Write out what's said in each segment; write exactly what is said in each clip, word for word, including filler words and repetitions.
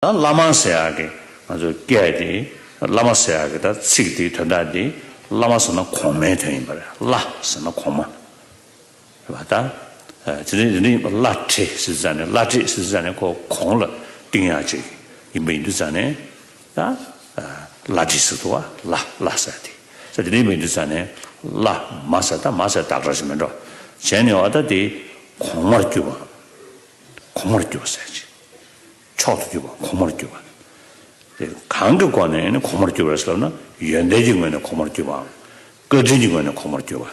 ད་བླ་མ་ཟེར་ཡག་གི་ང་ཚོ་སྐད་དེ། བླ་མ་ཟེར་ཡག་གི་ད་ཚིག་དེའི་དོན་དག་དེ། བླ་མ་ཟེར་ན་གོང་མའི་དོན་ཡིན་པ་རེད། བླ་ཟེར་ན་གོང་མ་རེད་པ། ད་དེ་རིང་དེ་རིང་བླ་བྲེ་ཟེར་ཙང་ནས། བླ་བྲེ་ཟེར་ཙང་ནས་ཁོ་གོང་ལ་བཏིང་ཡག་ཅིག་ཡིན་པ་ཡིན་དུས་ཙང་ནས། ད་བླ་བྲེ་ཟེར་འདུག་བ། བླ་བླ་ཟེར་དེ། ད་དེ་རིང་ཡིན་དུས་ཙང་ནས་བླ་མ་ཟེར། ད་མ་ཟེར་བཏགས་སྒྲ་ཞིག་མིན་འགྲོ། བྱས་ནས་བ། ད་དེ་གོང་མར་གྱུར་པ། གོང་མར་གྱུར་པ་ཟེར་ཅིག་མཆོག་ཏུ་གྱུར་པ། གོང་མར་གྱུར་པ། དེ་གང་གི་སྒོ་ནས་ནི་གོང་མར་གྱུར་པ་ཟེར་ལབ་ན། ཡོན་ཏན་གྱི་ངོས་ནས་གོང་མར་གྱུར་པའམ། བཀའ་དྲིན་གྱི་ངོས་ནས་གོང་མར་གྱུར་པ།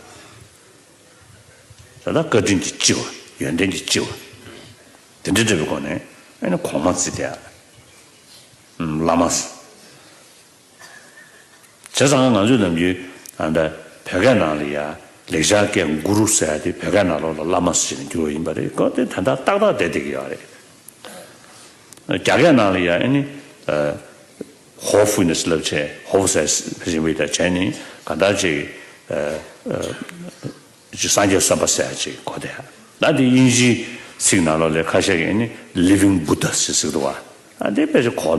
ད་ལྟ་བཀའ་དྲིན་གྱི་ལྕི་བ། ཡོན་ཏན་གྱི་ལྕི་བ། དེ་འདྲ་འདྲ་བའི་སྒོ་ནས་ཨ་ནི་གོང་མ་བརྩི་སྟེ། ཨམ། བླ་མ་ཟེར། བྱས་ཙང་ང་ཚོའི་ནམ་རྒྱུན་ཨ་ད་བོད་སྐད་ནང་ལ་ཡ་ལེགས་སྦྱར་སྐད་གུ་རུ་ཟེར་ཡ་དེ་བོད་སྐད་ནང་ལོགས་ལ་བླ་མ་ཟེར་ནས་བསྒྱུར་བ་ཡིན་པ་རེད། ཁོ་དེ་དོན་དག་ཏག་ཏག་བསྡད་བསྡད་ཀྱི་ཡོད་རེད། རྒྱ་སྐད་ནང་ལ་ཡ་ཨ་ནི་ཨ་ཧོ་ཧྥུ་ནས་ལབ་བྱས། ཧོ་ཧྥུ་ཟེར་བཞིན་པའི་ད་བྱས་ནས་གང་ལྟར་ཅིག་ཨ་ཨ་ཅིག་སངས་རྒྱས་བསམ་པ་ཟེར་ཡ་ཅིག་གོ་དེ། ད་དེ་དབྱིན་ཇིའི་ཚིག་ནང་ལོགས་ལ་ཁ་ཤས་ཀྱིས་ཨ་ནི་living Buddha ཟེར་ཟེར་འདུག་བ། ཨ་དེ་ཕལ་ཆེར་གོ་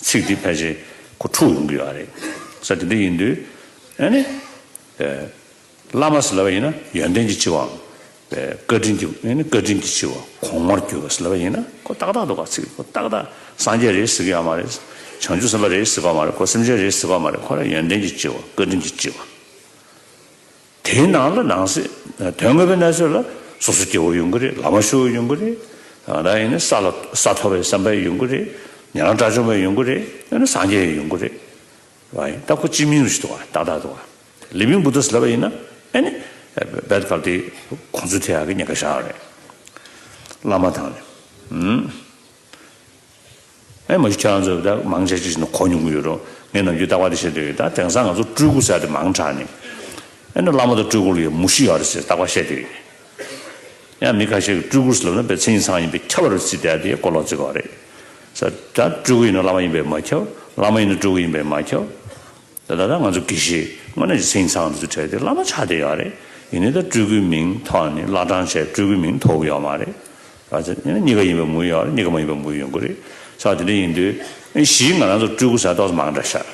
ཚིག་དེ་ཕལ་ཆེར་གོ་འཁྲུག་ཡོང་གི་ཡོད་རེད། ས་དེ་འདྲ་ཡིན་དུས་ཨ་ནི་ཨ་བླ་མ་ཟེར་ལབ་པ་ཡིན་ན་ཡོན་ཏན་གྱི་ལྕི་བའམ། བཀའ་དྲིན་གྱི། ཨ་ནི་བཀའ་དྲིན་གྱི་ལྕི་བ། གོང་མར་གྱུར་པ་ཟེར་ལབ་པ་ཡིན་ན་ཁོ་ཏག་ཏག་འདུག་ག་ཚིག་ཁོ་ཏག་ཏག་སངས་རྒྱས་རེད་ཟེར་གྱི་ཡོད་མ་རེད། བྱང་ཆུབ་སེམས་དཔའ་རེད་ཟེར་གྱི་ཡོད་མ་རེད། ཁོ་སེམས་ཅན་རེད་ཟེར་གྱི་ཡོད་མ་རེད། ཁོ་རང་ཡོན་ཏན་གྱི་ལྕི་བ། བཀའ་དྲིན་གྱི་ལྕི་བ། དེའི་ནང་ལ་ནང་གསེས་དོན་དངོས་པོའི་གནས་ཚུལ་ལ་སོ་སོ་སྐྱེ་བོ་ཡོང་གི་རེད། ལམ་ཤོར་བ་ཡོང་གི་རེད། ད་ཡིན་ན་ས་ལ་ས་ཐོབ་པའི་བསམ་པ་ཡོང་གི་རེད། ཉན་རང་དགྲ་བཅོམ་པ་ཡོང་གི་རེད། ཡང་ན་སངས་རྒྱས་ཡོང་གི་རེད། བ་ཡིན་ད་ཁོ་སྤྱི་མིང་རུ་ཞིག་འདུག་བ། ཏག་ཏག་འདུག་བ། living Buddha ཟེར་ལབ་པ་ཡིན་ན་ཨ་ནི་རྦད་དཀར་དེ་གོང་ཚུལ་ཐེ་ཡག་གི་ཉེན་ཁ་བཞག་རེད། བླ་མ་དང་ནི། ཨུམ། ཨེ་མ་གཞི་ཁྱེད་རང་ཚོ་ད་མང་ཆེ་ཅིག་ནི་གོ་མྱོང་གི་ཡོད་རུང་། ངས་ནམ་རྒྱུན་རྟག་པར་དེ་བཤད་བསྡད་ཡོད། ད་དེང་སང་ང་ཚོ་སྤྲུལ་སྐུ་ཟེར་དེ་མང་དྲགས་ནས། ཨེ་ནི་བླ་མ་དང་སྤྲུལ་སྐུ་ལ་ཡང་མུ་བཞི་ཡོད་རེད་ཟེར་རྟག་པར་བཤད་བསྡད་ཡོད། ཡང་མི་ཁ་ཤས་ཀྱིས་སྤྲུལ་སྐུ་ཟེར་ལབ་ན་དཔེ་མཚན་ཉིད་ཚང་ཡིན་པའི་ཁྱབ་པ་རུ་བརྩིས་བསྡད་དེ་གོ་ལོག་བརྩི་དགོས་རེད་ཟེར། ད་སྤྲུལ་སྐུ་ཡིན་ན་བླ་མ་ཡིན་པས་མ་ཁྱབ། བླ་མ་ཡིན་ན་སྤྲུལ་སྐུ་ཡིན་པས་མ་ཁྱབ། ད་ད་ལྟ་ང་ཚོ་དགེ་བཤེས་དངོས་གནས་ཀྱི་མཚན་ཉིད་ཚང་དུ་བྲལ་ཏེ་བླ་མ་ཆགས་བསྡད་ཡོད་རེད། ཡིན་ནའི་ད་སྤྲུལ་སྐུའི་མིང་ཐོག་ནས་བླ་བྲང་བྱས་སྤྲུལ་སྐུའི་མིང་ཐོགས་ཀྱི་ཡོད་མ་རེད། ཨ་ཙི། ཡིན་ན་གཉིས་ཀ་ཡིན་པའི་མུ་ཡོད་རེད། གཉིས་ཀ་མ་ཡིན་པའི་མུ་ཡོང་གི་རེད། ས་དེ་འདྲ་ཡིན་དུས་ཨེ་གཞི་ང་རང་ཚོ་སྤྲུལ་སྐུ་ཟེར་ཏོག་ཙམ་མང་དྲགས་ཤག་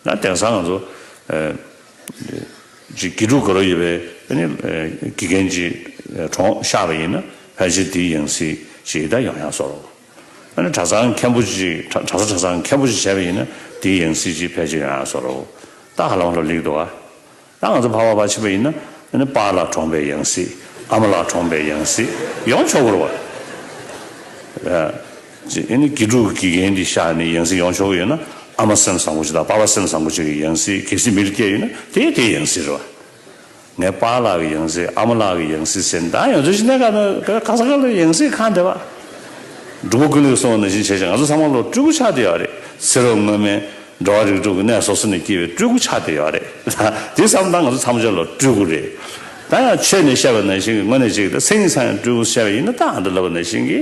ད་དེང་སང་ང་ཚོ་ཨ་ཅིག་དགེ་ཕྲུག་དགའ་རབ་ཡོད་པའི་ཨ་ནི་ཨ་དགེ་རྒན་ཅིག་གྲོངས་ཤག་པ་ཡིན་ན་ཕལ་ཆེར་དེའི་ཡང་སྲིད་ཅིག་ད་ཡོང་ཡག་བཟོ་འདྲ། ཨ་ནི་གྲྭ་ཚང་མཁན་པོ་ཅིག་གྲྭ་གྲྭ་ས་གྲྭ་ཚང་མཁན་པོ་ཅིག་བྱས་པ་ཡིན་ན་དེའི་ཡང་སྲིད་ཅིག་ཕལ་ཆེར་ཡོང་ཡག་བཟོ་འདྲ། ད་ཧ་ལམ་ཧ་ལམ་སླེབས་འདུག་ཨ། ད་ང་ཚོ་ཕ་མ་ཕར་ཕྱིན་པ་ཡིན་ན་ཨ་ནི་པཱ་ལགས་གྲོངས་པའི་ཡང་སྲིད། ཨ་མ་ལགས་གྲོངས་པའི་ཡང་སྲིད་ཡོང་ཆོག་གི་རེད་བ། ཨ་ཅི། ཨ་ནི་དགེ་ཕྲུག་དགེ་རྒན་འདི་ཤར་ནས་ཡང་སྲིད་ཡོང་ཆོག་གི་ཡོད་ན། ཨ་མ་སེམས་བཟང་པོ་ཅིག་དང་པཱ་ཕ་སེམས་བཟང་པོ་ཅིག་གི་ཡང་སྲིད་གལ་སྲིད་མི་ལ་སྐྱེས་ཡོད་ན་དེ་དེའི་ཡང་སྲིད་རེད་བ། ངས་པཱ་ལགས་ཀྱི་ཡང་སྲིད། ཨ་མ་ལགས་ཀྱི་ཡང་སྲིད་ཟེར་ནས། ད་ཡང་ཚོད་ཅིག་གནས་ག་ན་ག་ས་ག་ལ་ཡང་སྲིད་གང་བསྡད་པ། འབྲུག་པ་ཀུན་ལེགས་གསུངས་པ་ནང་བཞིན་བྱས་ཤིང་ང་ཚོ་ཚང་མ་ལོ་སྤྲུལ་སྐུ་ཆགས་བསྡད་ཡོད་རེད། ཚེ་རབས་སྔོན་མའི་འགྲོ་བ་རིགས་དྲུག་གི་གནས་སོ་སོ་ནས་སྐྱེས་པའི་སྤྲུལ་སྐུ་ཆགས་བསྡད་ཡོད་རེད། དེ་བསམ་ན་ང་ཚོ་ཚང་མ་ལོ་སྤྲུལ་སྐུ་རེད། ད་ཡང་ཆོས་ནས་བཤད་པ་ནང་བཞིན་གྱི་དངོས་གནས་ཅིག་ད་མཚན་ཉིད་ཚང་ཡང་སྤྲུལ་སྐུ་བཤད་པ་ཡིན་ན། ད་ཨ་འདྲ་ལབ་པ་ནང་བཞིན་གྱི་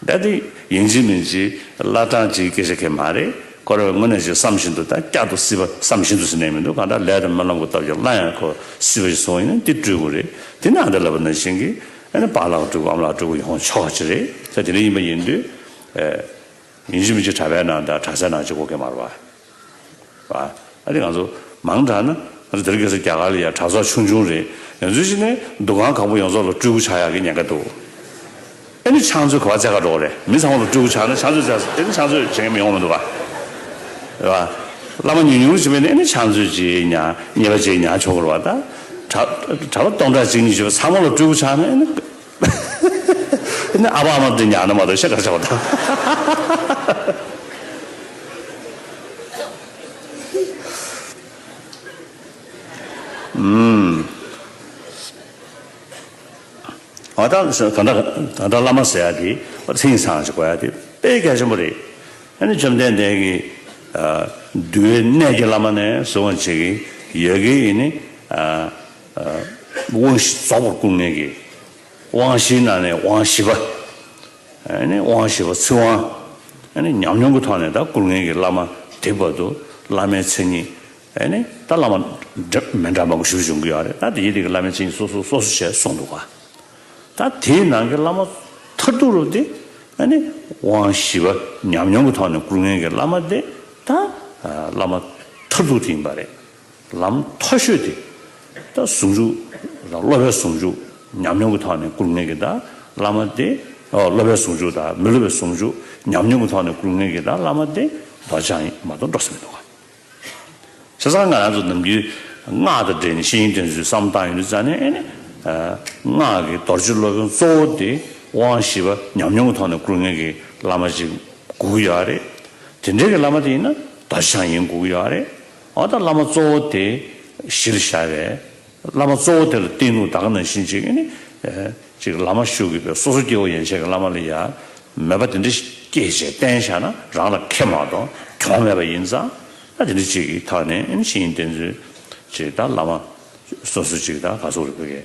ད་དེ་ཡིན་གཅིག་མིན་གཅིག་བླ་བྲང་ཅིག་སྐད་ཆ་གང་མ་རེད། ཁོ་རང་དངོས་གནས་ཅིག་བསམ་བཞིན་དུ། ད་བསྐྱར་དུ་སྲིད་པ་བསམ་བཞིན་དུ་ཟེར་ནས་མི་འདུག་གང་ལྟར་ལས་དང་སྨོན་ལམ་གྱི་སྟོབས་ཀྱིས་སླར་ཡང་ཁོ་སྲིད་པ་ཞིག་བཟུང་བ་ཡིན་ན་དེ་སྤྲུལ་སྐུ་རེད། དེ་ནས་ཨ་འདྲ་ལབ་པ་ནང་བཞིན་གྱི་ཨ་ནི་པཱ་ལགས་སྤྲུལ་སྐུ་ཨ་མ་ལགས་སྤྲུལ་སྐུ་ཡོང་ཆོག་པ་ཅིག་རེད། ད་དེ་འདྲ་ཡིན་པ་ཡིན་དུས་ཨེ། ཡིན་གཅིག་མིན་གཅིག་གྲྭ་པའི་ནང་དང་གྲྭ་སའི་ནང་གཅིག་པོ་གང་མ་རེད་པ། ཨ་ནི་ང་ཚོ་མང་དྲགས་ན་ང་ཚོ་དེ་རིང་ཁ་སང་རྒྱ་གར་ལ་ཡ་གྲྭ་ཚང་ཆུང་ཆུང་རེད། ཡང་ཚུལ་ཞིག་ནས་འདུ་ཁང་གང་པོ་ཡོངས་རྫོགས་ལ་སྤྲུལ་སྐུ་ཆགས་ཡག་གི་ཉེན་ཁ་འདུག་ཨ་ནི་ཕྱག་མཛོད་ག་པར་བཙལ་ག་འགྲོ་གི་རེད། མི་ཚང་མ་ལ་སྤྲུལ་སྐུ་ཆགས་ན་ཕྱག་མཛོད་བཙལ། ཨ་ནི་ཕྱག་མཛོད་བྱེད་མཁན་མི་ཡོང་མི་འདུག་ག་རེད་པ། བླ་མ་ཉུང་ཉུང་ཞིག་མེད་ན་ཨ་ནི་ཕྱག་མཛོད་ཅིག་ཉར། གཉེར་པ་ཅིག་ཉར་ཆོག་གི་རེད་པ། ད་གྲྭ་གྲྭ་པ་སྟོང་ཕྲག་གཅིག་གཉིས་ཅིག་ཚང་མ་ལ་སྤྲུལ་སྐུ་ཆགས་ན་ཨ་ནི། ཨ་ནི་ཨ་ཕ་ཨ་མ་འདི་ཉར་ན་མ་གཏོགས་ཤ་ག་ཆགས་པ་དང་། ཨུམ། ཨ་ད་ད་ལྟ་ད་ལྟ་བླ་མ་ཟེར་ཡ་དེ་མཚན་ཉིད་ཚང་ཞིག་དགོས་ཡ་དེ་དཔེ་གལ་ཆེན་པོ་རེད། ཨ་ནི་བཅོམ་ལྡན་འདས་ཀྱིས་ཨ་འདུལ་བའི་གནས་ཀྱི་བླ་མ་ནས་བཟུང་བ་བྱེད་ཀྱི་ཡོད་ཀྱི་ཡིན་ནི། ཨ་ཨ་དབང་བཞི་རྫོགས་པར་བསྐུར་མཁན་གྱི། དབང་བཞིའི་ནང་ནས་དབང་བཞི་པ། ཨ་ནི་དབང་བཞི་པ་ཚིག་དབང་། ཨ་ནི་ཉམས་མྱོང་གི་ཐོག་ནས་ད་བསྐུར་མཁན་གྱི་བླ་མ་དེ་བར་དུ་བླ་མའི་མཚན་ཉིད། ཨ་ནི་ད་བླ་མ་འདྲ་མི་འདྲ་མང་པོ་ཞིག་བྱུང་གི་ཡོད་རེད། ད་དེ་ཡི་དེ་གི་བླ་མའི་མཚན་ཉིད་སོ་སོ་སོ་སོ་བྱས་གསུངས་འདུག་ག་ད་དེའི་ནང་གི་བླ་མ་མཐར་ཐུག་རུ་དེ་ ཨ་ནི་དབང་བཞི་པ་ཉམས་མྱོང་གི་ཐོག་ནས་བསྐུར་མཁན་གྱི་བླ་མ་དེ་ད་བླ་མ་མཐར་ཐུག་དེ་ཡིན་པ་རེད། ལམ་མཐོ་ཤོས་དེ་ད་ཟུང་འཇུག་ལ་སློབ་པའི་ཟུང་འཇུག་ཉམས་མྱོང་གི་ཐོག་ནས་བསྐུར་མཁན་གྱི་ད་བླ་མ་དེ། ཨོ་སློབ་པའི་ཟུང་འཇུག་དང་མི་སློབ་པའི་ཟུང་འཇུག་ཉམས་མྱོང་གི་ཐོག་ནས་བསྐུར་མཁན་གྱི་ད་བླ་མ་དེ་རྡོ་རྗེ་འཆང་ཡིན་མ་གཏོགས་འགྲོ་ས་མི་འདུག་ག། བྱས་ཙང་ང་རང་ཚོ་ནམ་རྒྱུན་སྔགས་དང་འབྲེལ་ནས་བཤེས་གཉེན་བསྟེན་ཚུལ་བསམ་བློ་བཏང་ཡོང་དུས་ཙང་ནས་ཨེ་ནི། སྔགས་ཀྱི་རྡོ་རྗེ་སློབ་དཔོན་གཙོ་བོ་དེ་དབང་བཞི་པ་ཉམས་མྱོང་གི་ཐོག་ནས་བསྐུར་མཁན་གྱི་བླ་མ་ཅིག་དགོས་ཀྱི་ཡོད་རེད། དེ་འདྲའི་གི་བླ་མ་དེ་ཡིན་ན་རྡོ་རྗེ་འཆང་ཡིན་དགོས་ཀྱི་ཡོད་རེད། འོ་ད་བླ་མ་གཙོ་བོ་དེ་གཞི་ལ་བཞག་པའི་བླ་མ་གཙོ་བོ་དེ་ལ་བསྟེན་ནུས་ད་ག་ནང་བཞིན་ཅིག་ཨེ་ནི། ཅིག་བླ་མ་ཞུགས་ཀྱི་པའི་སོ་སོ་སྐྱེ་བོ་ཡན་ཆད་ཀྱི་བླ་མ་ལ་ཡ་མོས་པ་དེ་འདྲ་སྐྱེས་བྱས་བསྟེན་བཞག་ན་རང་ལ་ཁེ་མ་གཏོགས་གྱོང་མེད་པ་ཡིན་ཙང་། ད་དེ་འདྲ་ཅིག་གི་ཐོག་ནས་ཨ་ནི་བཤེས་གཉེན་བསྟེན་ཚུལ་ཅིག་ད་བླ་མ་སོ་སོ་ཅིག་ད་ག་ཚོད་རེད་བོད་ཀྱི་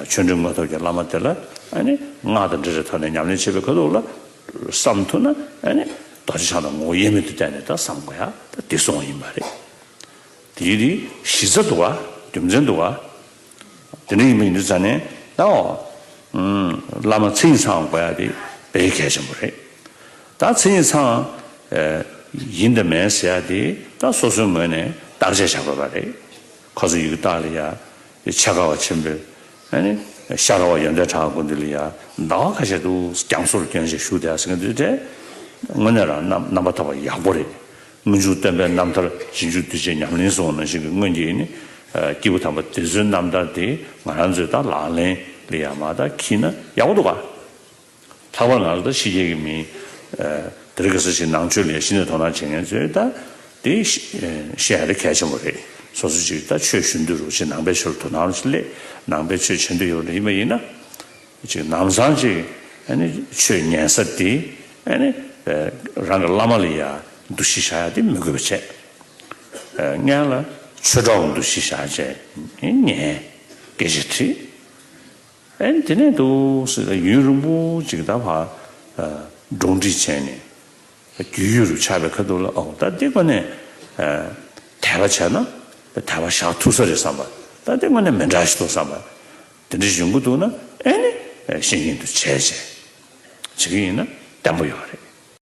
ཆོས་འབྲེལ་དངོས་ཐོབ་ཀྱི་བླ་མ་དེ་ལ་ཨ་ནི་སྔགས་དང་འབྲེལ་བའི་ཐོག་ནས་ཉམས་ལེན་བྱེད་པའི་ཁ་ཐུག་ལ་བསམ་ཐུབ་ན་ཨ་ནི་རྡོ་རྗེ་འཆང་དང་ངོ་བོ་དབྱེར་མེད་དུ་བསྟན་ནས་ད་བསམ་དགོས་ཡ་ད་དེ་སོང་བ་ཡིན་པ་རེད། དེའི་རིགས་གཞི་རྩ་འདུག་ག། རྒྱུ་མཚན་འདུག་ག། དེ་འདྲ་ཡིན་པ་ཡིན་དུས་ཙང་ནས་ད་འོ། ཨུམ། བླ་མ་མཚན་ཉིད་ཚང་དགོས་ཡ་དེ་དཔེ་གལ་ཆེན་པོ་རེད། ད་མཚན་ཉིད་ཚང་། ཨེ། ཡིན་དང་མིན་ཟེར་ཡ་དེ་ད་སོ་སོའི་ངོས་ནས་བརྟག་དཔྱད་བྱ་དགོས་པ་རེད། ཁོ་ཚོ་ཡི་གེ་བཏགས་ལ་ཡ། དེ་ཆེ་ཁ་བ་ཆེན་པོས། ཨ་ནི། ཤ་ར་བ་ཡོན་ཏན་གྲགས་དགོན་འདི་ལ་ཡ། ཟླ་བ་ཁ་ཤས་འདུག་རྒྱང་སོར་སྐྱོན་ཞིག་ཞུ་བསྡད་ཟེར་མཁན་འདི་འདྲས། དངོས་གནས་རང་རྣམ་རྣམ་པ་ཐར་པ་ཡག་པོ་རེད། སྔོན་འཇུག་སྟོན་པའི་རྣམ་ཐར་རྗེས་འཇུག་གདུལ་བྱའི་ཉམས་ལེན་སོགས་ནང་བཞིན་གྱི་སྔོན་གྱི་ནི། སྐྱེས་བུ་དམ་པ་དེ་ཚོའི་རྣམ་ཐར་དེ་ང་རང་ཚོས་ད་ལག་ལེན་ལ་ཡ་མ་ད་འཁྱེར་ན་ཡག་པོ་འདུག་ག། ལྷག་པར་ང་ཚོ་ད་ཕྱི་རྒྱལ་གྱི་མི། དེ་རིང་ཁ་སང་ཞིག་ནང་ཆོས་ལ་ཡ་གཞི་ནས་དོ་སྣང་བྱེད་མཁན་ཚོས་ད་དེ་ཤེས་ཡ་དེ་གལ་ཆེན་པོ་རེད། སོ་སོ་ཅིག་ད་ཆོས་ཞུ་འདོད་རུ་ཅིག་ནང་པའི་ཆོས་ལ་དོ་སྣང་རུ་ཅིག་སླེབས། ནང་པའི་ཆོས་བྱེད་འདོད་ཡོད་པ་ཡིན་པ་ཡིན་ན། ཅིག་ལམ་སང་ཅིག་ཨ་ནི་ཆོས་ཉན་ས་དེ་ཨ་ནི་རང་གི་བླ་མ་ལ་ཡ་འདུ་ཤེས་བཞག་ཡ་དེ་མི་དགོས་པ་བྱས། སྔོན་ལ་ཆོས་གྲོགས་ལ་འདུ་ཤེས་བཞག་བྱས་ཉན། སྐད་ཆ་དྲིས། ཨ་ནི་དེ་ནས་འདུག་སེ་ཡུན་རིང་པོ་ཅིག་ད་ཕར་སྒྲུང་འབྲི་བྱས་ནས། རྒྱུས་ཡོད་རུ་ཆགས་པའི་ཁ་ཐུག་ལ་ཨོ་ད་འདི་དངོས་གནས་དད་པ་བྱས་ན་དད་པ་བཞག་ཐུབ་ས་རེད་བསམ་པ། ད་འདི་དངོས་གནས་མི་འདྲ་ཞིག་འདུག་བསམ་པ། དེ་འདྲ་ཡོང་གི་འདུག་ན་ཨེ་ནི་བཤེས་གཉེན་དུ་བྱས་བྱས་བྱེད་ཀྱི་ཡིན་ན་བརྟན་པོ་ཡོད་རེད།